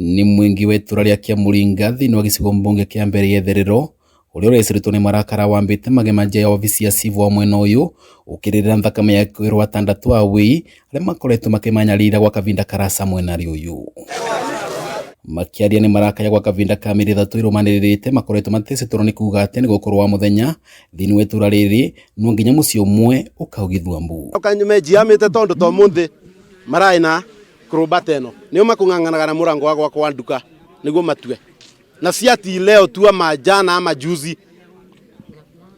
Nĩ mũingĩ wa itũra rĩa Kĩamũringa thĩinĩ wa gĩcigo mbunge kĩa mbere gĩa Itherero ũrĩa ũrecĩrĩtwo nĩ marakara wambĩte magema nja ya wabici ya cibũ wa mwena ũyũ ũkĩrĩrĩra thakame ya kwĩrwo atandatũ a wĩi arĩa makoretwo makĩmanyarira gwa kavinda karasa mwena-rĩ ũyũ. Makĩaria nĩ marakaya gwa kavinda ka mĩeri 3 ĩrũmanĩrĩrĩte makoretwo matecetwo nĩ kuga atĩ nĩ gũkorwo wa mũthenya thĩinĩ wa itũra rĩrĩ no nginya mũciĩ ũmwe ũkaugithua mbu. Menjiamĩte tondũ to mũthĩ maraĩ na kũrũmba ĩno nĩo makũng'ang'anaga na mũrango wa gwakwa wa nduka nĩguo matue na si ati leo tu ama jana ama juzi,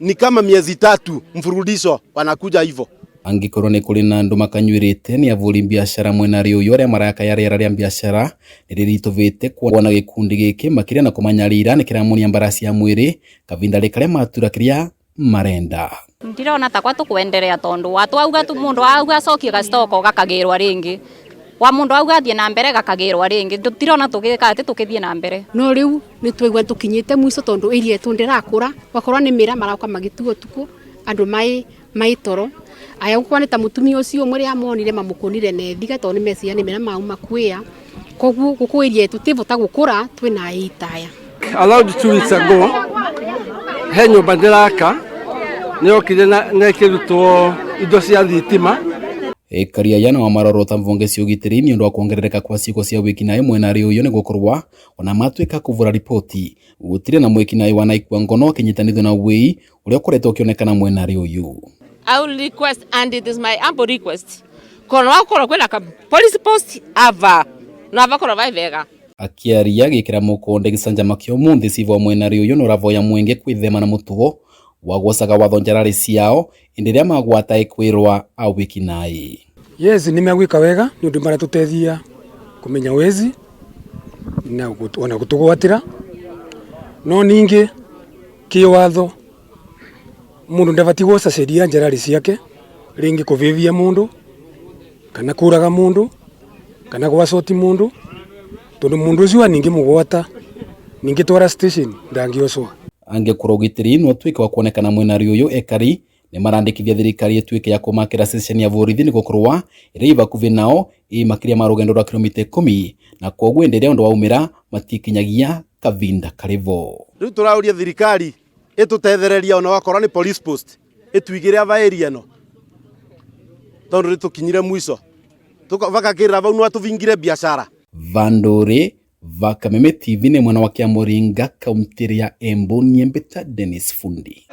ni kama miezi 3 mfululizo wanakuja hivyo. Angĩkorwo nĩ kũrĩ na andũ makanyuĩrĩte nĩ avũri biacara mwena-rĩ ũyũ arĩa marakaya rĩera rĩa biacara nĩ rĩritũvĩte kuona gĩkundi gĩkĩ makĩria na kũmanyarira nĩ kĩramonia mbaraci ya mwĩrĩ kavinda rĩ karĩa matura kĩrĩa marenda. Ndirona takwa tukwenderea tondu watu auga tu mundu auga acokie gastoko gakagirwa ringi wa mundu auga athie na mbere gakagirwa ringi ndirona tugika ati tukithie na mbere. No riu ni twaigua tukinyite mwico tondu area yetu ndirakura gwakorwo ni mira marauka magitua utuku andu mai toro aya gukwa ni ta mutumia ucio umwe ria monire mamukunire na ithiga tondu ni mecia ni mira mauma kwia koguo guku area yetu tivota gukura twina itaya. Around 2 weeks ago he nyumba ndiraka nĩyokire na ĩkĩrutwo indo cia thitima. Ekari aya nao marorota mvonge cia ũgitĩri nĩ ũndũ wa kuongerereka kwa ciĩko cia wĩkinaĩ mwena-rĩ ũyũ nĩ gũkorwo ona matuĩka kũvũra riboti gũtirĩ na mwĩkinaĩ wanaikua ngono akĩnyitanithio na wĩi ũrĩa ũkoretwo ũkĩonekana mwena-rĩ ũyũ. I will request, and it is my humble request, kono wakorwo kwĩna ka police post ava no avakorwo vai vega. Akiaria gĩkĩra mũkonde gĩcanjama kĩa ũmũthĩ cibũ wa mwena-rĩ ũyũ nĩ ũravoya mwenge kwĩthema na mũtugo wa gwocaga watho njararĩ ciao ĩndĩ ĩrĩa magwata ĩkwĩrwa a wĩkinaĩ. Yes, nĩ megwĩka wega nĩ ũndũ maratũteithia kũmenya wezi na ona gũtũgwatĩra no ningĩ kĩwatho mũndũ ndabatiĩ gwoca sheria njararĩ ciake rĩngĩ kũvĩvia mũndũ kana kũraga mũndũ kana gwacoti mũndũ tondu mũndũ ũcio ningĩ mũgwata ningĩ twara station ndangĩocwo. Angĩkorwo ũgitĩri no ũtuĩke wa kuonekana mwena-rĩ ũyũ ekari nĩ marandĩkithia thirikari ĩtuĩke ya kũmakĩra ceceni ya borithi nĩ gũkorwo ĩrĩ ĩ nao ĩ makĩria ma rũgendo rwa kilomita 10 na koguo ĩndĩ ĩrĩa ũndũ waumĩra matikinyagia kavinda karĩvo. Rĩu tũrauria thirikari ĩtũtethereria ona wakorwo nĩ police post ĩtuigĩre ava area ĩno tondu nĩtũkinyire mwico vakakĩrĩra vau no atũvingire biashara. Vandũrĩ va Kameme TV nĩ mwena wa Kĩamũringa kaunti ya Embu niembeta Dennis Fundi.